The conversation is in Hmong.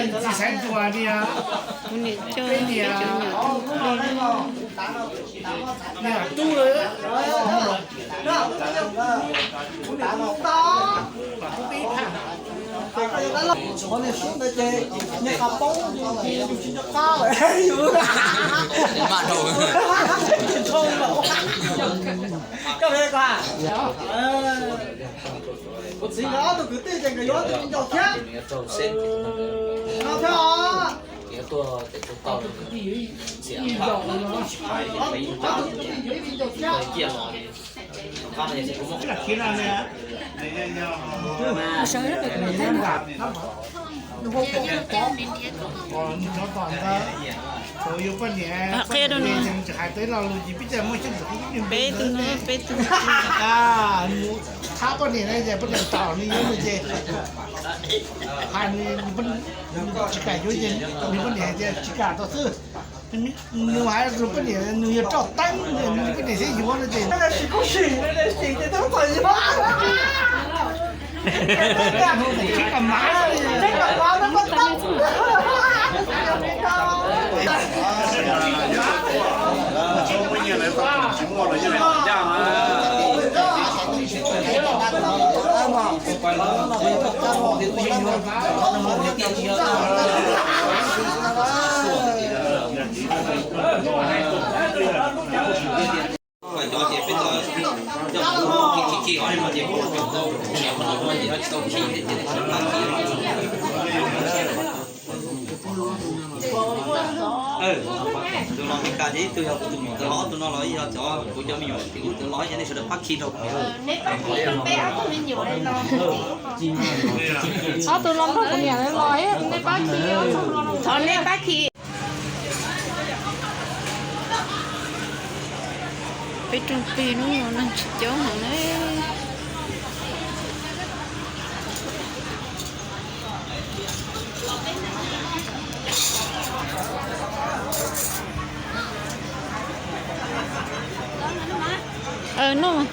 Txiv Xaiv Ntsuag niag, kuv niam coj peb cov nyuam tub, niam tub lawm. Kuv txiv nkawd ob tug kwv tij ces nkawd yuav ob tug me nyuam thiab. No thiab os. Ob tug kwv tij yuav ib me nyuam thiab. Qhia rau nws. Peb tug no, peb tug. Thab poj niam na, ces poj niam tom nws yuav nws ces, hais nws, tsis kam yuav ces nws poj niam tias tsis kam tau xwb. Nws hais rau poj niam nws yog roj teeb, nws poj niam thiaj yuav no ces. Tus no Meskas ces ib tug yog kuv tus muam ntawd los, ob tug no los yog cov kuv cov me nyuam, kuv tus los ces nej sawv daws pab khi rau kuv. Ob tug los nrog kuv niam lawv los, nej pab khi. Thov nej pab khi. Peb rooj plig hnub no neeg tsis coob heev na. Noj.